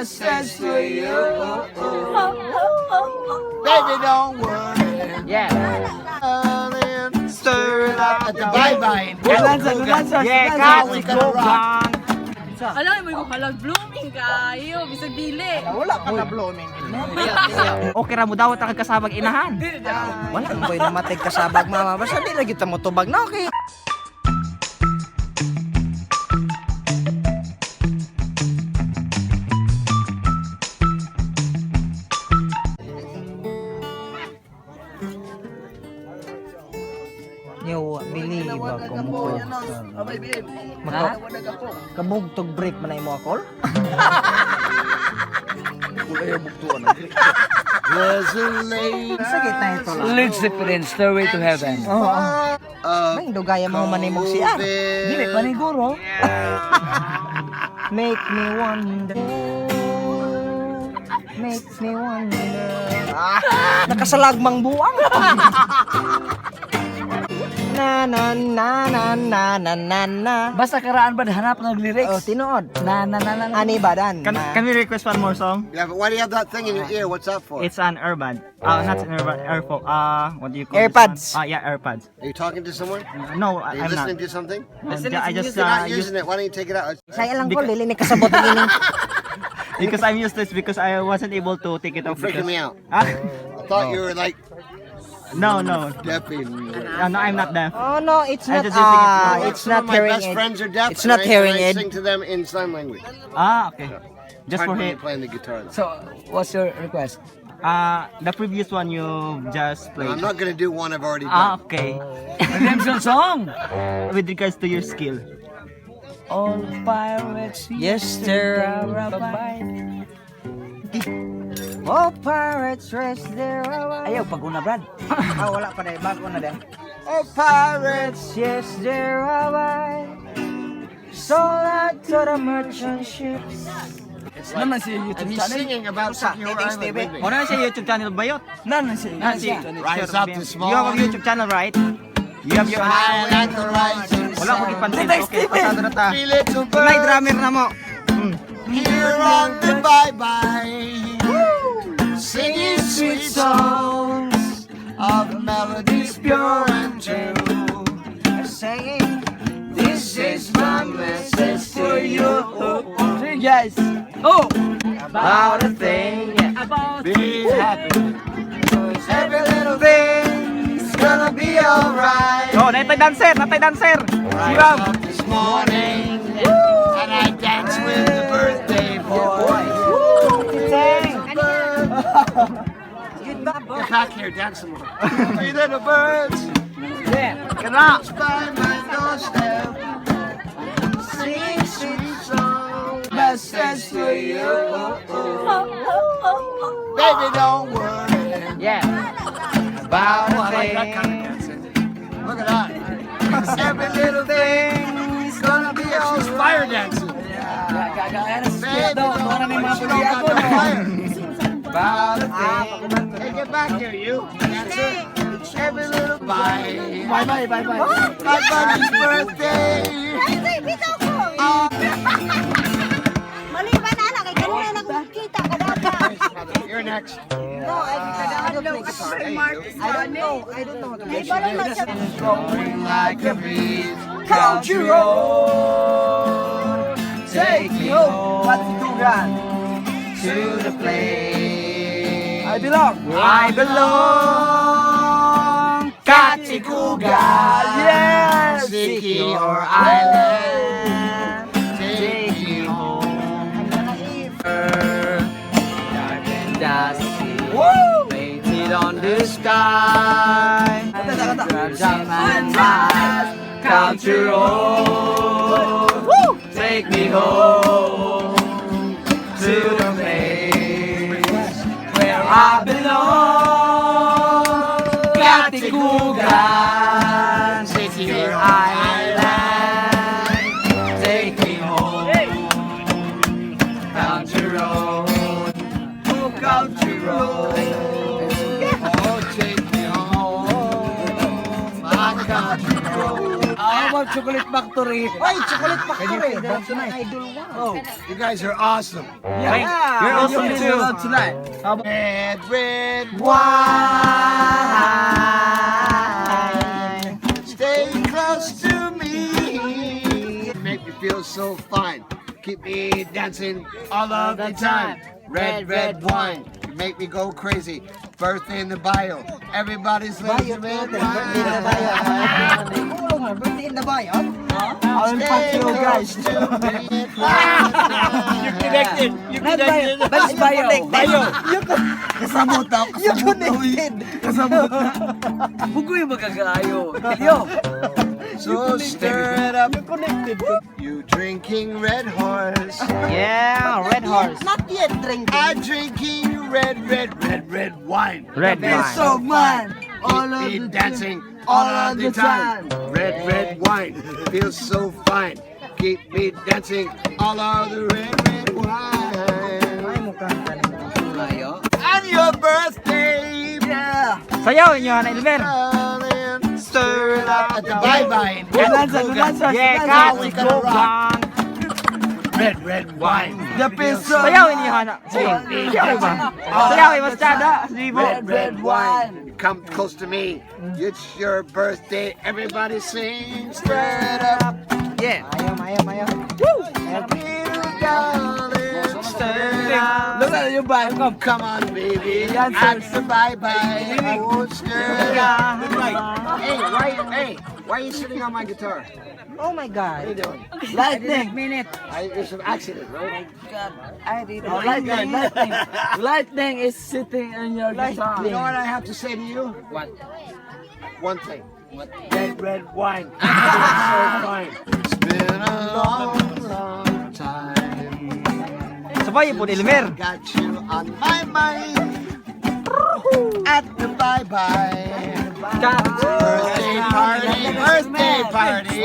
Message to you. Baby, don't worry. Yeah. Stir it up at the bye-bye. Yeah, Now we gonna rock. Alam mo yung halag blooming kayo, bisag dili. Wala pa na blooming. Okay ra mo dawat ang kasabag inahan. Wala ang boy namatay kasabag, mama. Basta di lagi ta mo tubag na okay. Yo, believe ako mo. Maka kabugtog break man ay mo akol? There's a lady. Sige tayo to lang. Led Zeppelin, Stairway to Heaven. Oo. May dugaya mo man imong siya. Dili, paniguro. Make me wonder. Make me wonder. Ah, nakasalagmang buwang. Na na na na na na na na. Basta karaan ba hanap ng lyrics? Oh, tinuod. Na na na na na. Ani badan. Can we request one more song? Yeah, but why do you have that thing in your ear? What's that for? It's an earbud. Not an earbud, earphone. What do you call this AirPods. one? Yeah, AirPods. Are you talking to someone? No, Are you I'm not. listening to something? I just You're not used using it. Why don't you take it out? Saya lang ko dili ni kasabot ang ining. Because I'm useless because I wasn't able to take it off. You're freaking because- me out. Ah, I thought you were like no. deaf. And No, I'm not deaf. Oh no, it's I not just using it for- it's Some not of my hearing best aid. friends are deaf. It's and not hearing and I aid. sing to them in sign language. Ah, okay. Just Hard for when him. you're playing the guitar, though. So, what's your request? The previous one you just played. I'm not gonna do one I've already Ah, done. okay. Redemption song! With regards to your skill. All pirates Yes, there are bye. All pirates rest their Ayaw, pag-una, Brad. Ah, wala pa dahil. Bago na dahil. Oh, pirates, yes, there are I. Sold out to the merchant ships. It's Naman si and YouTube he's channel. singing about Secure Ratings Island TV. with me. Muna na siya YouTube channel bayot. Nanan siya. Ah, si, Rise up this You have a morning. YouTube channel, right? You have your Smile at the rising Wala ko gipansin. Ratings Okay, TV. pasado na ta. Three little May birds drummer na mo. here on the bye-bye. Singing sweet songs of melodies pure and true. Singing, This is my message to you. Three guys. Oh! About a thing. About Be happy. 'Cause every little thing's gonna be alright. Oh, natay dancer, natay dancer. Si Rise Ma'am. up this morning and I dance with the birthday boy. Get back here, dance some more. Three little birds. Yeah. Kana. By my doorstep, singing sweet songs. Message to you. Baby, don't worry Yeah. about a thing. I like that kind of dancing. Look at that. Every little thing's gonna be all She's fire dancing. Gagaya na si Baby, daw. don't Tuwa na may mga worry. She don't got pagkiyako. no fire. About a thing. Hey, get back here, you. Dancer. Every little bye. Bye bye, bye bye. My buddy's birthday. Mali ba na anak? Kay kanina nagkita ka dapat. You're next. No, I don't play guitar. I don't know. I don't know how to play. Ay, balong na siya. Blowing like a breeze. Country road, take me home Katigugan. to the place I belong. I belong. Katigugan, Yes! Secure Island, take me home. Dark and dusty. Painted on the sky. Country road. Take me home to the place where I belong. Katigugan, Secure Island. Take me home. Country road. Oh, country road. Oh, take me home. My country road. Ah, Chocolate Factory. Oy, Chocolate Factory. That's my idol one. Oh. You guys are awesome. Yeah. You're awesome You too. feel love tonight. Red, red Wine. Stay close to me. Make me feel so fine. Keep me dancing all of the time. Red, red wine. You make me go crazy. Birthday in the bio. Everybody's Bio, looking red birthday in the wine. bio. Birthday in the bio. I'll Stay you guys. close to me. You connected. You Not bio. connected. But bio. Bio. Kasabot ako. You connected. Kasabot. Hugoy magkagaayo. Yo. So stir it up. You connected. You drinking Red Horse. Yeah, Red Horse. Not yet drinking. I'm drinking red, red, red, red wine. Red It's wine. so mine. All of Keep me the dancing all of the time. Red, red wine feels so fine. Keep me dancing all of the red, red wine. Ay, mukhang Mayo. On your birthday, Yeah. Sayaw inyo, Ana Elmer. darling, stir it up at the bye bye. Dulansa, dulansa, Yeah, dulansa. kat, we gonna rock. gang. Red, red wine. The piso. Sayaw inyo, Ana. Sige, sayaw ba? Sayaw, mas tada. Sibo. Red, red wine. You come close to me. It's your birthday. Everybody sing. Stir it up. Yeah. Mayo, mayo, mayo. Little darling, stir it up. Look at your bag. Come on, baby. Dancers. At the bye bye. Oh, stir it up. Hey, why are you sitting on my guitar? Oh my God. What are you doing? Lightning. Minute. There's an accident, right? I did. Oh, lightning, lightning. Lightning is sitting on your guitar. You know what I have to say to you? What? One thing. What? Red, red wine. So fine. It's been a long, long time. Sabay po, Elmer. Got you on my mind. At the bye bye. Birthday party, birthday party.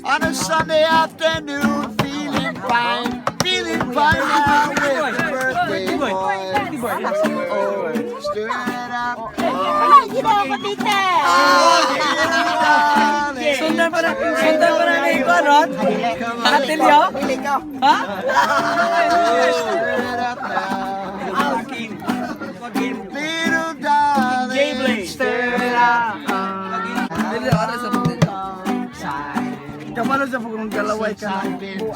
On a Sunday afternoon, feeling fine now with the birthday boy. Oh, stir it up. Ay, ginawa ko, tita. Oh, little darling. Sundan pa na ni Ron. Come on, Ate Leo? Ha? stir it up now. Little darling, stir it up. Dili, oras sa puti. Kabalo sa pagkong galaway ka. I've been to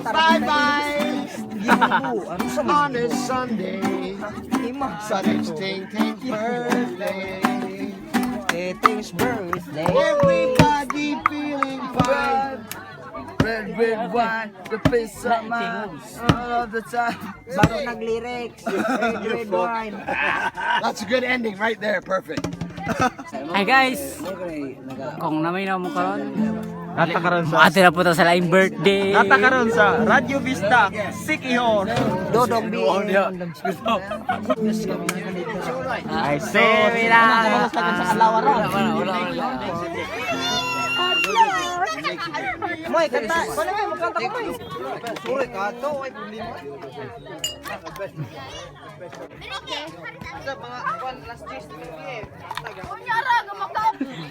bye bye Ano sa on a Sunday. Ima. Sunday's Ting Ting's birthday. Titing's birthday. Everybody feeling fine. Red, red wine, the peace of mind, all of the time. Bago nag-lyrics. Red, red wine. That's a good ending right there. Perfect. Hi guys! Kung namay na mo karon, Nata karon sa ate na po ta sa laing birthday. Nata karon sa Radio Vista, Sikihor. Dodong B. I say we Wala sa kalawaran. Wala, wala, wala. Moy, kanta. Wala may magkanta ko, Moy. Sorry ka to, ay problema.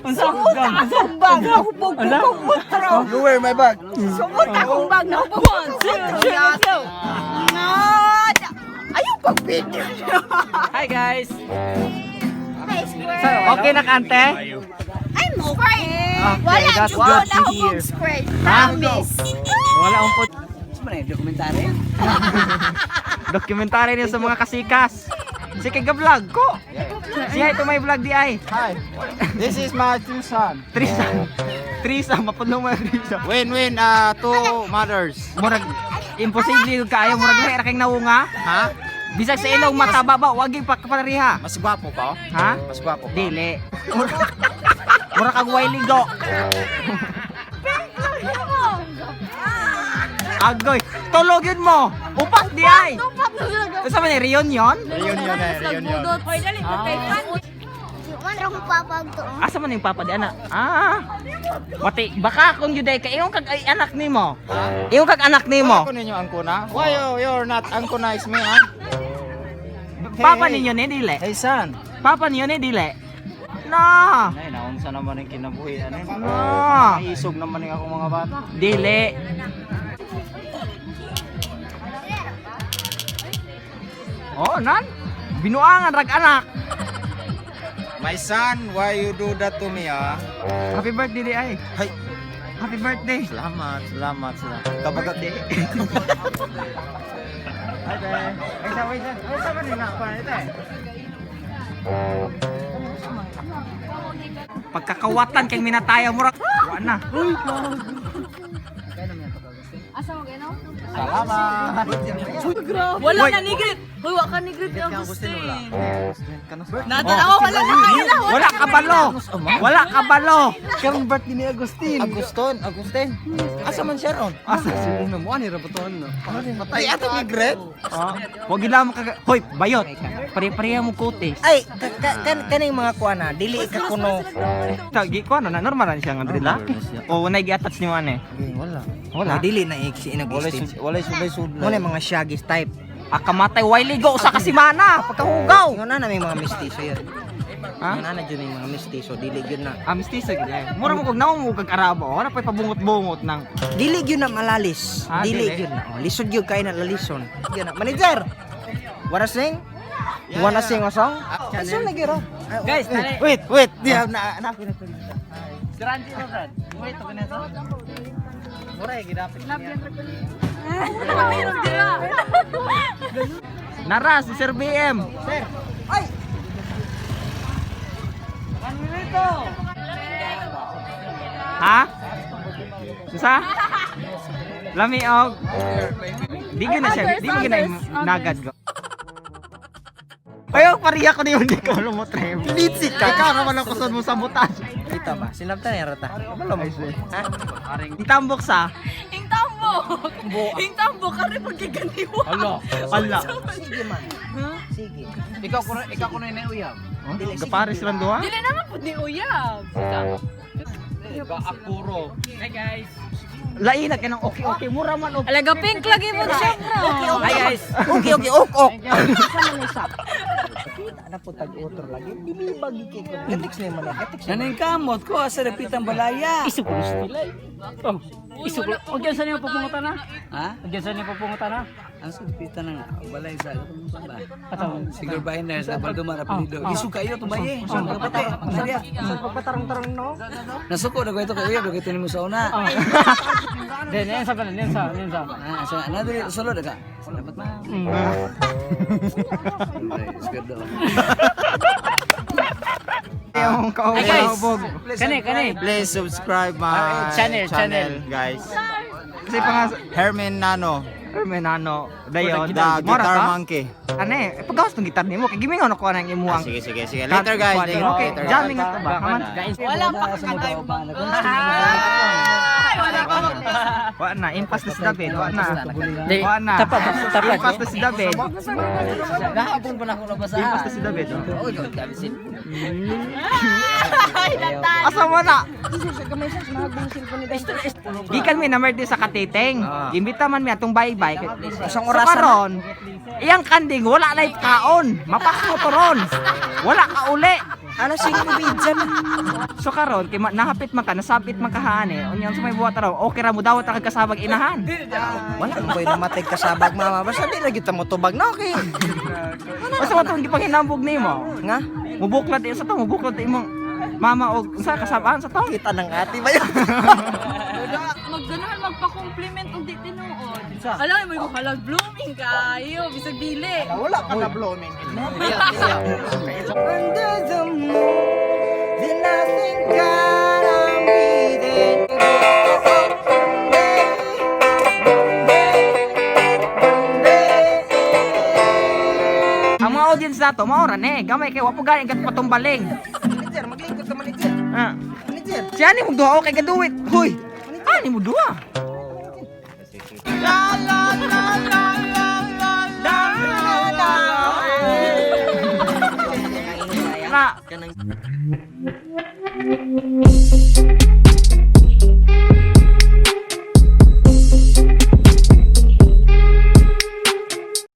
Sumot akong bag, nahubog ko kong utro. You wear my bag. Sumot akong bag, nahubog ko. One, two, three, let's go. Ayaw pag-video. Hi guys! Hi, square. Okay na kante? I'm okay. Okay, Wala, that's jugo good to na hubog hear. square. Promise. Wala akong po Saan ba na yung dokumentary? dokumentary niya sa mga kasikas. Sige ka vlog ko. Siya ito may vlog di ay. Hi, this is my two son. Trisa. Trisa mapuno mo Trisa. Win-win, two mothers. Murag imposible yung kaayo murag may ra kang naunga. Ha? Bisag sa ilong mataba ba wag yung pagkapariha. Mas gwapo ka? Ha? Mas gwapo ka? Dili. Murag kag way ligo. Agoy, tulog yun mo. Upak di ay. Tupak na sila. Sa man ni reunion? Reunion eh, reunion. Hoy, dali, kay fan. Asa man yung papa di anak? Ah. Mati, baka kung yuday ka ingon kag ay anak nimo. Ingon kag anak nimo. Ako ninyo angkona? Why you're not angkona is me, ha? Papa ninyo ni dili. Hey son, Papa ninyo ni dili. Na. Ay, naunsa naman ang kinabuhi ano. Na. Isog naman yung akong mga bata. Dili. Oh, nan. Binuangan rag anak. My son, why you do that to me, ah? Happy birthday di ay. Hay. Happy birthday. Salamat, salamat, salamat. Kabagat di. Ay, te. Ay, sa, ay, sa. Ay, sa, man na ako ito eh. Pagkakawatan kay minataya mo ra. Wa na. Asa mo gano? Salamat. Wala Hoy. na nigrit. Hoy, wa ka nigrit ni Agustin. Oh. Natanawa wala na wala. Wala kabalo. Wala kabalo. Karon birthday ni Agustin. Agustin, Agustin. Asa man siya ron? Asa? Sige na mo ani ra batuan no. Patay ato ni Gret. Oh, wag gila mo kaga. Hoy, bayot. Pare-pareha mo kutis. Ay, kaning mga kuan na, dili ka kuno. Tagi ko ano na normal na siya nga diri la. O wala gi-attach ni ane. Wala. Wala. Dili na si Walay Agustin. walay sulay sulay. Mo na mga shaggies type. Akamatay way ligo sa kasimana pagkahugaw. Ingon na na may mga mistiso yun. Ha? Ingon na na jud may mga mistiso, dili gyud na. Ah, mestizo gid eh. Mura mo kog naong mo kag Arabo. Wala pa'y pabungot-bungot nang. Dili gyud na malalis. Ah, Dili dili. gyud na. Oh, lisod gyud kay na lalison. Gyud na. Manager. Wanna sing? Wanna sing a song? Sing lagi ra. Guys, dali. Wait, wait. Di na na Meron dira. Nara si Sir BM. Sir. Ay. Ha? Susa? Lami og di gyud na siya, di gyud na nagad ko. Ayaw, pariya ko niyo, hindi ko alam mo, Trev. Litsi ka. Ikaw naman ang kusod mo sabotage. Dito ba? Sinabtan ni rata. Kabalo mo. Ha? Itambok sa. Ing tambok. Ing tambok kare pagkiganiwa. Ala. Ala. Sige man. Sige. Ikaw kuno na uyab. Gaparis lang duha. Dili naman pud ni uyab. Gaakuro. Lain na kanang okay okay mura man og. Alaga pink lagi mo siya bro. Hi guys. Okay, okay, ok, ok. Sa man isa. Kita na po tag otro lagi. Dili bagi kay ko. Gatiks na man, gatiks. Naning kamot ko asa dapitang balaya. Isu ko. Huwag yan sa niyo pupunta na. Ha? Huwag yan sa niyo pupunta na. Ang sa dapitan nga balay sa ba? Siguro ba na sa Baldomar apelyido. Isu kayo tumaye. Kapate. Naria. Pagpatarong-tarong no. Nasuko na ko ito kay uyab ito nimo sa una. Then, yan sa pala, yan sa, yan sa. Ah, sa na diri sulod ka. Salamat ma'am. Siguro. Yung kaubog. Kani, kani. Please subscribe my Channel, channel. guys. Kasi pa nga Hermin Nano, Hermenano dayon. the Mora guitar ka? monkey. Ane, pagkawas tong gitar nimo kay gimingon ako anang imuang. Ah, sige, sige, sige. Later guys. Later, Okay, later. jamming nga to ba? Haman. Wala pa kakatay mo. Ay, wala pa Wa na, impas na si David, wa na. Di, Wa na. tapat, tapat. Impas na si David. Gahapon pa na ako nabasa. Impas na si David. oh. Oh, ikaw gabisin. Ay, natan. Asa mo na? Gikan mi na mer sa Katiting. Gimbita man mi atong baybay. Isang So oras na. karon, iyang kanding wala na kaon. Mapakmo to ron. Wala ka uli. Alas 5 bidyan. So karon kay nahapit man ka, nasabit man ka haan eh. Unya sa may buhat raw, okay ra mo dawat ra kag kasabag inahan. Wala mo boy namatay kasabag mama. Basta di lagi ta mo tubag na okay. Basta mo tong gipanghinambog nimo. Nga? Mubuklad sa to, mubuklad imong mama og unsa kasabaan sa to. Kita ng ate ba yun? Magganahan magpa-compliment og di tinuod. Alam mo ko halag blooming kayo bisag dili. Wala pa na blooming. Under the moon, then I think God I'm breathing. Ang mga audience nato mao ra ni, gamay kay wa po gani kat patumbaling. Manager, maglingkod ka manager. Ah. Manager. Siya ni mong duha okay gaduwit. Hoy. Ani mo duha? La la la la la la la la. La. Kanang